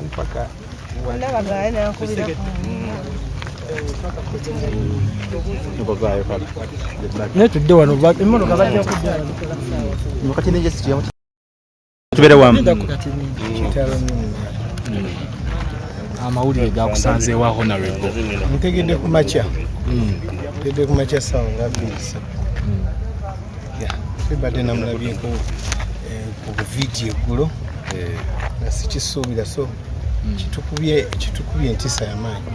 Mpaka Naye tudde wano, emmotoka bajja kudda. Tubeere wamu. Amawulire gakusanzeewa, Honorable? Ntegedde ku makya, ntegedde ku makya sawa nga 2:30. Badde namulabyeko ku buvidiyo eggulo nga sikisuubira, so kitukubye entiisa yamaanyi.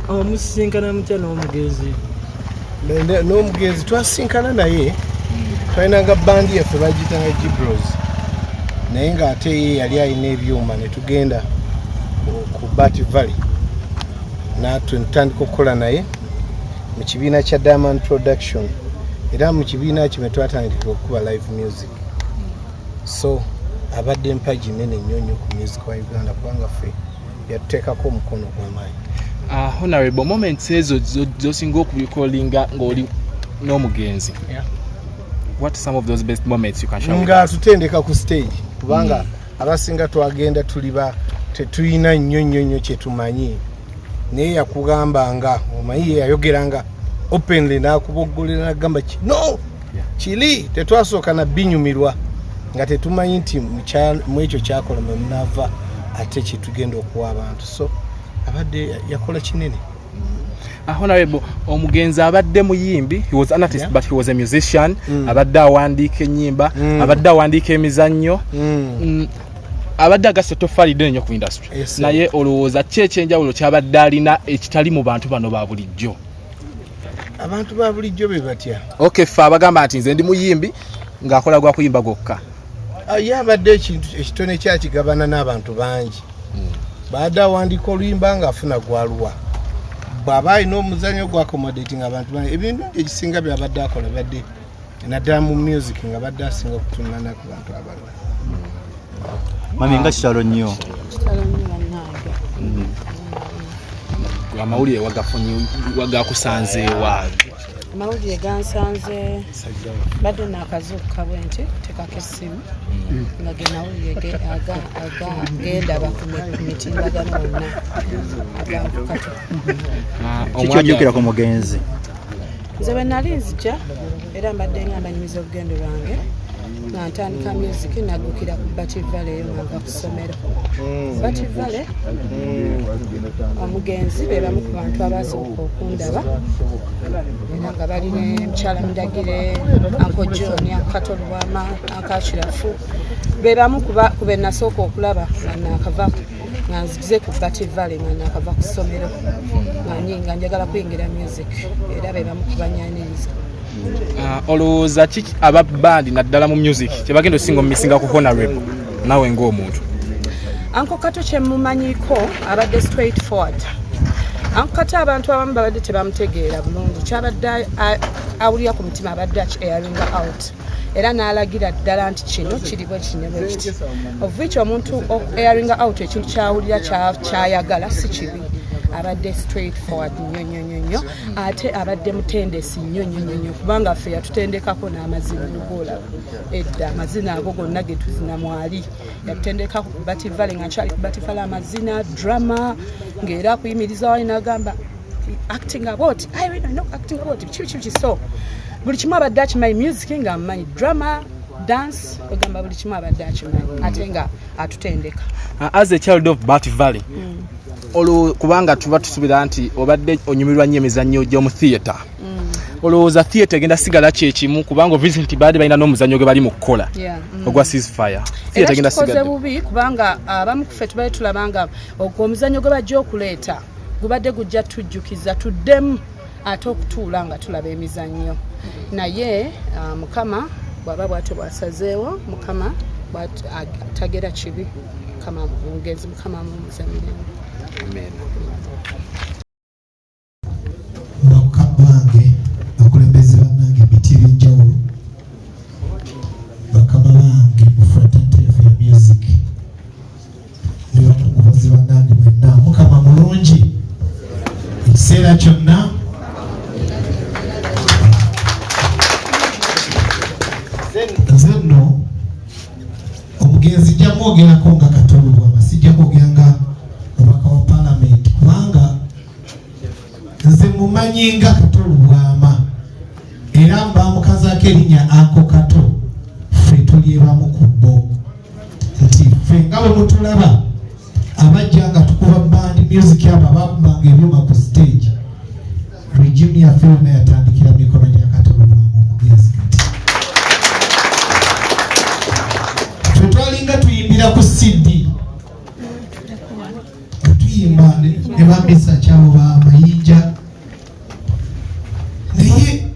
Omusisinkana mutya n'omugenzi? N'omugenzi twasinkana naye, twalinanga bandi yaffe bagiyitanga Gibros, naye ng'ate ye yali alina ebyuma ne tugenda ku Bat Valley natutandika okukola naye mu kibiina kya Diamond Production, era mu kibiina kyo mwe twatandika okukuba live music. So abadde empagi nene nnyo nnyo ku music wa Uganda, kubanga ffe yatuteekako omukono gw'amaanyi. Honorable, moments ezo zosinga okurecallinga ng'oli n'omugenzi, what some of those best moments you can share with Nga us? tutendeka ku stage, kubanga abasinga twagenda tuli ba tetulina nnyo nnyo nnyo kyetumanyi, naye yakugamba nga omanyi, ye yayogeranga openly n'akuboggolera nagamba kino kiri. Tetwasooka na binyumirwa nga tetumanyi nti mu ekyo kyakola mwe munaava ate kyetugenda okuwa abantu. So abadde yakola kinene. Honorable, omugenzi abadde muyimbi, he was an artist, but he was a musician. Abadde awandiika ennyimba, abadde awandiika emizannyo, abadde agassa ettoffaali ddene nnyo ku industry. Naye olowooza ki ekyenjawulo kyabadde alina ekitali mu bantu bano ba bulijjo? Abantu ba bulijjo be batya? Okay, ffe abagamba nti nze ndi muyimbi ng'akola gwa kuyimba gwokka. Ah, ye abadde ekintu ekitone kyakigabana n'abantu bangi. Baadde awandiika oluyimba ng'afuna gwaluwa, bw'aba alina omuzannyo gwa accommodating abantu bangi. Ebintu ekisinga byabadde akola badde naddala mu music nga badde asinga okutunana ku bantu abalala. Mami, nga kitalo nnyo. Kitalo nnyo, bannange. Amawulire wagafunye, wagakusanzeewa? Amawulire gansanze, badde nakazuukuka bwe nti tekako essimu nga ge mawulire agendaba ku mitimbagano wonna agankukatu. Kiki ojjukira ku mugenzi? Nze bwe nali nzija, era mbadde nga mbanyumiza olugendo lwange nga ntandika music, naggukira ku Bat Valley eyo nga nva ku ssomero. Bat Valley, omugenzi be bamu ku bantu abasooka okundaba, era nga bali ne mukyala Mundagire, Uncle John, Uncle Kato Lubwama, Uncle Akirafu, be bamu ku be nasooka okulaba nga nakava, nga nzize ku Bat Valley nga nakava ku ssomero, nga njagala kuyingira music, era be bamu ku banyaniriza. Ah, olowooza ki aba bandi naddala mu music kyebagenda osinga omumisinga ku Honorable, nawe ng'omuntu? Uncle Kato kyemumanyiko, abadde straight forward. Uncle Kato abantu abamu babadde tebamutegeera bulungi. Kyabadde awulira ku mutima abadde aki airinga out, era n'alagira ddala nti kino kiri bwe kino bwe kiti, of which omuntu airinga out ekintu kyawulira kyayagala si kibi. Abadde straight forward nnyo nnyo nnyo nnyo, ate abadde mutendesi nnyo nnyo nnyo nnyo, kubanga ffe yatutendekako n'amazina golaba edda, amazina ago gonna ge tuzina mwali yatutendekako ku Bat Valley nga nkyali ku Bat Valley, amazina, drama, ng'era akuyimiriza wali n'agamba acting about Irene, I know acting about biki biki biki. So buli kimu abadde akimanyi, music nga amumanyi, drama, dance, ogamba buli kimu abadde akimanyi, ate nga atutendeka. As a child of Bat Valley, olwo kubanga tuba tusuubira nti obadde onyumirwa nnyo emizannyo gy'omu theatre, olowooza theatre egenda sigala kyekimu? Kubanga Vincent baadde balina n'omuzannyo gwe bali mu kukola ogwa ceasefire. Era Theatre egenda kitukoze sigadde bubi, kubanga abamu kuffe tubadde tulaba nga ogwo omuzannyo gwe bajja okuleeta gubadde gujja tujjukiza tuddemu ate okutuula nga tulaba emizannyo. Naye Mukama bw'aba bwatyo bw'asazeewo, Mukama tagera kibi. Mukama omugenzi, Mukama amuwummuze mirembe. Amen. Bakama bange, bakulembeze bannange, emiti ebyenjawulo, bakama bange mu fraternity yaffe ya music ne bakungubazi bannange mwenna, Mukama mulungi ekiseera kyonna. Nze nno omugenzi nja mwogerako nga Kato Lubwama. mumanyi nga Kato Lubwama, era bamukazaako erinnya Uncle Kato, ffe tuli ebamu ku bo, nti ffe nga bwe mutulaba abajja nga tukuba band music, abo abakubanga ebyuma ku stage, regime yaffe yonna yatandikira mikono gya Kato Lubwama omugenzi. Kati ffe twalinga tuyimbira ku CD, nga tuyimba ne bambisa kyabo ba Mayinja, naye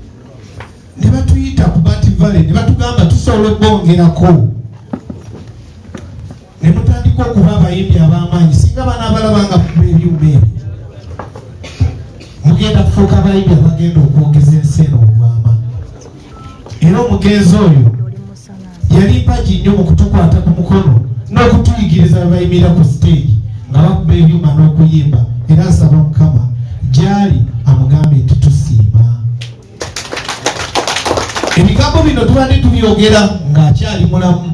ne batuyita ku Bat Valley ne batugamba tusobola okubongerako ne mutandika okuba abayimbi ab'amaanyi. Singa banaabalaba nga mukuba ebyuma ebyo, mugenda kufuuka abayimbi abagenda okwogeza ensi eno obwama. Era omugenzi oyo yali mpagi nnyo mu kutukwata ku mukono n'okutuyigiriza bwe bayimirira ku stage nga bakuba ebyuma n'okuyimba. Era nsaba Mukama gy'ali amugambe nti tusiima. Ebigambo bino tubadde tubyogera ng'akyali mulamu,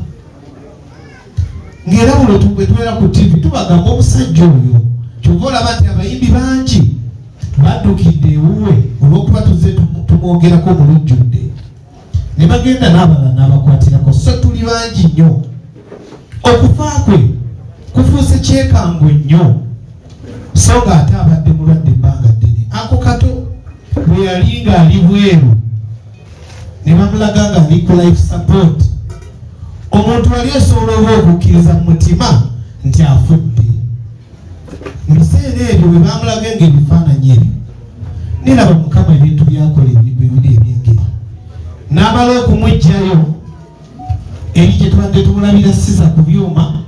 ng'era buli bwe tubeera ku TV tubagamba omusajja oyo. Kyova olaba nti abayimbi bangi baddukidde ewuwe olw'okuba tuzze tumwogerako mu lujjudde, ne bagenda n'abalala n'abakwatirako. So tuli bangi nnyo, okufa kwe kufuuse kyekangwe nnyo, so ng'ate abadde mulwadde ebbanga ddene. Uncle Kato bwe yali ng'ali bweru ne bamulaga ng'ali ku life support, omuntu wali osobola oba okukkiriza mu mutima nti afudde. Mu biseera ebyo bwe bamulaga nga ebifaananyi ebyo, niraba Mukama ebintu byakola bibiri ebyengeri, n'amala okumuggyayo eri gye tubadde tumulabira siza ku byuma,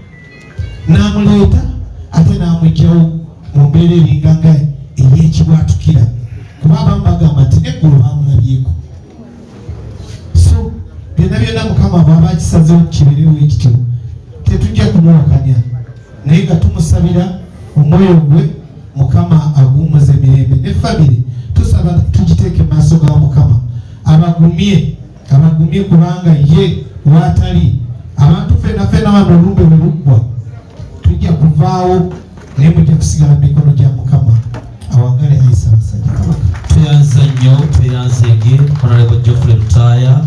n'amuleeta ate n'amuggyawo mu mbeera eringa nga ey'ekibwatukira, kuba abamu bagamba nti neggulu bamulabyeko. So byonna byonna Mukama bw'aba akisazeewo kibeerewo ekityo, tetujja kumuwakanya, naye nga tumusabira omwoyo gwe Mukama aguwummuze emirembe, ne famire tusaba tugiteeke mu maaso ga Mukama abagumye, abagumye, kubanga ye waatali abantu fenna fenna wano olumbe bwe luggwa tujja kuvaawo, naye mujja kusigala mu mikono gya Mukama. Awangale ayi Ssaabasajja Kabaka. Tweyanza nnyo, tweyanzeege Honorable Geoffrey Lutaaya.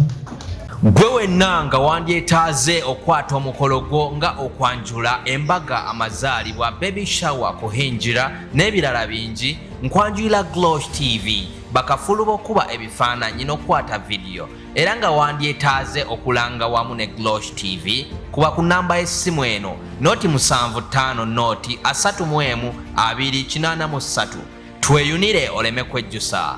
Gwe wenna nga wandyetaaze okukwata omukolo gwo nga okwanjula, embaga, amazaalibwa, baby shower, kuhinjira n'ebirala bingi, nkwanjulira Glosh TV, bakafulu b'okuba ebifaananyi n'okukwata vidiyo. Era nga wandyetaaze okulanga wamu ne Glosh TV, kuba ku namba y'essimu eno 075 0 31 283. Tweyunire oleme kwejjusa.